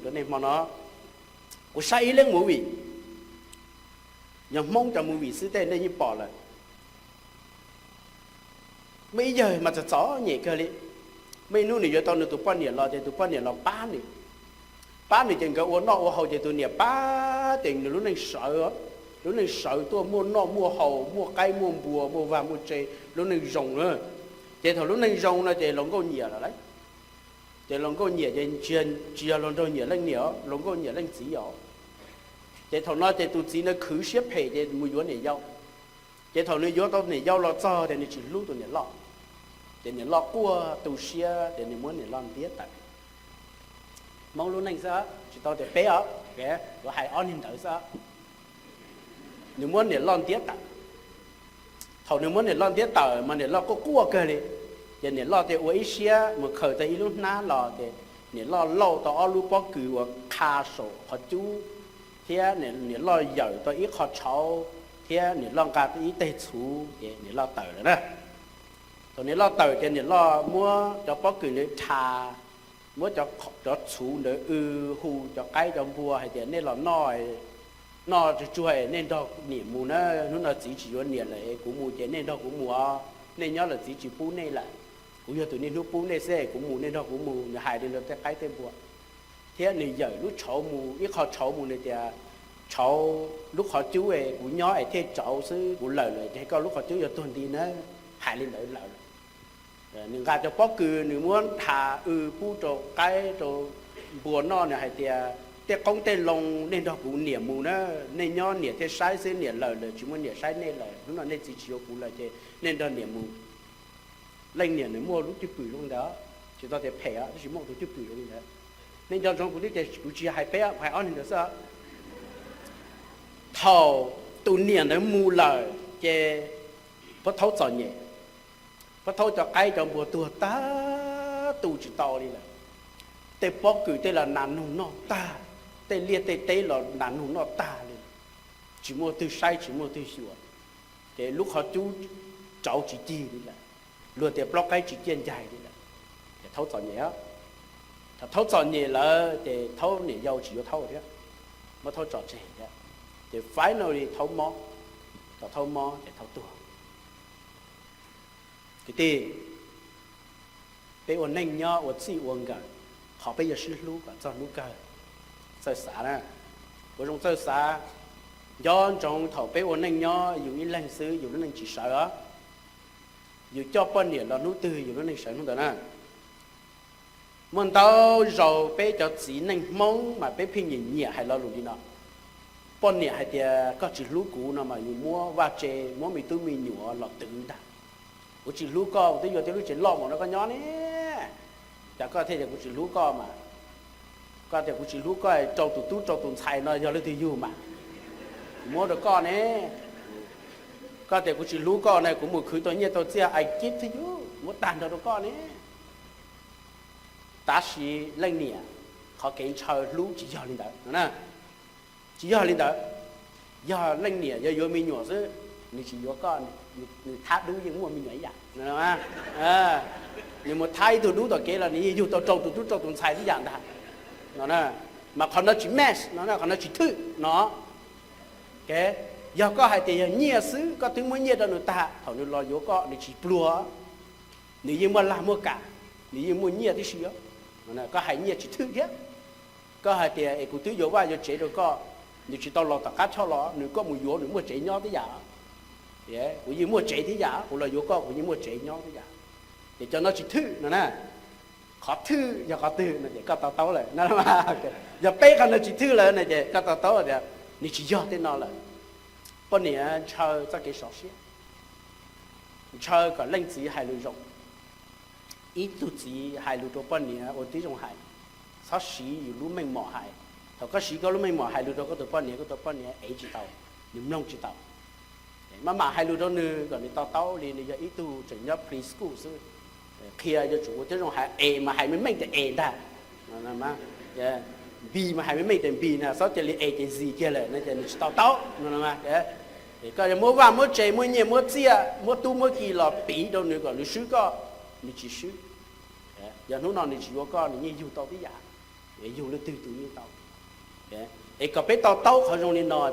Rau nej hmo no kuv saib ib leej movie, yog Hmoob cov movie xwb tej nej yeej pom lawm. Muaj ib yawg mas txom txom nyem kawg li. Muaj ib hnub nws yuav tau nws tus poj niam los ces tus poj niam los pab nws, pab nws ces nkawd ua noj ua haus ces tus niam pab ces nws lub neej sawv, lub neej sawv tuaj muaj noj muaj haus, muaj qaib muaj npua, muaj vaj muaj tse, lub neej zoo na. Ces thaum lub neej zoo no ces hluas nkauj nyiam lawm lauj. Ces hluas nkauj nyiam ces tsis yog hluas nraug nyiam leej niam, hluas nkauj nyiam leej txiv os. Ces thaum no ces tus txiv ntawd khwv siab phem ces mus yuav niam yau. Ces thaum nws yuav tau niam yau los txog ces nws tsis hlub tus niam loj, ces niam loj quaj tu siab ces nws muab niam loj ntiab tawm. Hmoob lub neej xwb, tsis tau tias peb os, kuv hais ob niag ntawd xwb. Nws muab niam loj ntiab tawm. Thaum nws muab niam loj ntiab tawm mas niam loj quaj quaj kawg li. Ces niam loj thiaj ua ib siab mus khaws tau ib lub hnab los ces niam loj lauj tau ob lub pob kws uas qha saum qhov cub, thiab niam loj yawm tau ib qho tshauv, thiab niam loj nqa ib teg txhuv ces niam loj tawm lawm na. Thaum niam loj tawm ces niam loj muab cov pob kws ntawd tha, muab cov txhuv ntawd w, hu cov qaib cov npua hais tias nej los noj, noj tsuag tsuag nej nrog niam mus na, hnub no txiv tsis yuav niam lawm kuv mus ces nej nrog kuv mus os, nej nyob lawm txiv tsis pub nej lawm, kuv yog tus niaj hnub pub nej xwb, kuv mus nej nrog kuv mus. Nws hais li ntawd tej qaib tej npua, thiab nws yawm lub tshauv mus ib qho tshauv mus nws tias, tshauv lub qhov cub kuv nyob es thiaj tsauv xwb, kuv lawm lawm ces koj lub qhov cub yuav tuag nti na. Hais li ntawd lawm. Nws nqa cov pob kws nws muab tha w pub rau qaib rau npua noj, nws hais tias tej qoob tej loo nej nrog kuv niam mus na, nej nyob niam thiaj saib xwb, niam lawm lawm tsis muaj niam saib nej lawm, hnub no nej txiv tsis yuav kuv lawm ces nej nrog niam mus. Leej niam nws muaj lub cwj pwm zoo li ntawd, tsis tau tias phem tab sis muaj tus cwj pwm zoo li ntawd. Nej nco ntsoov kuv twb tias kuv tsis hais peb, kuv hais ob niag ntawd xwb. Thaum tus niam ntawd mus lawm ces Pab Thaub txom nyem, Pab Thaub cov qaib cov npua tuag tag tu tsis tau li lawm. Tej pob kws tej los nas noog noj tag, tej liaj tej teb los nas noog noj tag li, tsis muaj twg saib tsis muaj twg xyuas, ces lub qhov cub rauv tsis cig li lawm, luag tias plaub qaib tsis ciaj ncaig li lawm. Ces Thaub txom nyem, thaum Thaub txom nyem lawm ces Thaub niam yau tsis yuav Thaub thiab, muab Thaub tso tseg thiab. Ces faib no li Thaub mob, thaum Thaub mob ces Thaub tuag. Kwv tij, peb ua neej nyob ua txij ua nkawm, qhov peb yuav sib hlub kom txog hnub kawg. Txawj xav na, ua zoo txawj xav. Nco ntsoov thaum peb ua neej nyob yus ib leeg xwb yus lub neej tsis sawv os. Yus coj poj niam los hnub twg yus lub neej sawv hnub ntawd na. Muaj ntau zaus peb cov txiv neej Hmoob mas peb pheej nyiam nyiam hais lo lus li no. Poj niam hais tias koj tsis hlub kuv no mas yus muab vaj tse muab me tub me nyuam los twv ntag. Kuv tsis hlub koj, kuv twb yuav tau lub tsev loj mus nrog koj nyob ne, cas koj thiaj tias kuv tsis hlub koj mas. Koj tias kuv tsis hlub koj, rau tus tub rau tus ntxhais no yog leej twg yug mas, kuv muab rau koj ne. Koj tias kuv tsis hlub koj na, kuv mus khwv tau nyiaj tau txiaj I give to you, muab tag nrho rau koj ne. Tab sis leej niam, qhov kev ntshaw hlub tsis yog li ntawd no na. Tsis yog li ntawd. Yog leej niam yog yuav me nyuam xwb, nws tsis yuav koj, nws thab dub yeej muaj me nyuam ib yam. Nws mus thab ib tug dub tom kev los nws yeej yug tau rau tus tub rau tus ntxhais ib yam ntag no. Mas qhov no tsis match no, qhov no tsis thwj no. Yog koj hais tias yog nyiaj xwb, koj twb muab nyiaj rau nws tag, thaum nws los yuav koj nws tsis pluag, nws yeej muaj laj muaj kam, nws yeej muaj nyiaj tib si. Koj hais nyiaj tsis thwj thiab. Koj hais tias es kuv twb yuav vaj yuav tsev rau koj, nws tsis tau los tom qab choj los, nws koj mus yuav nws muaj tsev nyob tib yam. Kuv yeej muaj tsev tib yam, kuv los yuav koj kuv yeej muaj tsev nyob tib yam. Ces cov no tsis thwj no na. Qhov thwj yog qhov twg no ces koj to taub lawm no. Yog peb qhov no tsis thwj lawm no ces koj to taub tias nws tsis yog tej no lawm. Poj niam ntshaw txoj kev sov siab, ntshaw kom leej txiv hais lus zoo. Ib tug txiv hais lus rau poj niam ua tib zoo hais, txhob siv yus lub meej mom hais. Thaum koj siv koj lub meej mom hais lus rau koj tus poj niam, koj tus poj niam ev tsis tau, nws mloog tsis tau. Maj mam hais lus rau nws kom nws to taub li nws yog ib tug tseem nyob preschool xwb. Qhia yuav tsum ua tib zoo hais, es mas hais meej meej tias es ntag, npis mas hais meej meej tias npis na, txhob cia li es ces zis kiag lawm no ces nws tsis to taub no. Koj yuav muab vaj muab tsev muab nyiaj muab txiaj muab tub muab ki los piv rau nws kom nws swb koj, nws tsis swb. Yog hnub no nws tsis yuav koj nws yeej yug tau tib yam. Yug leej twg tus yeej tau. Es kom peb to taub qhov zoo li no.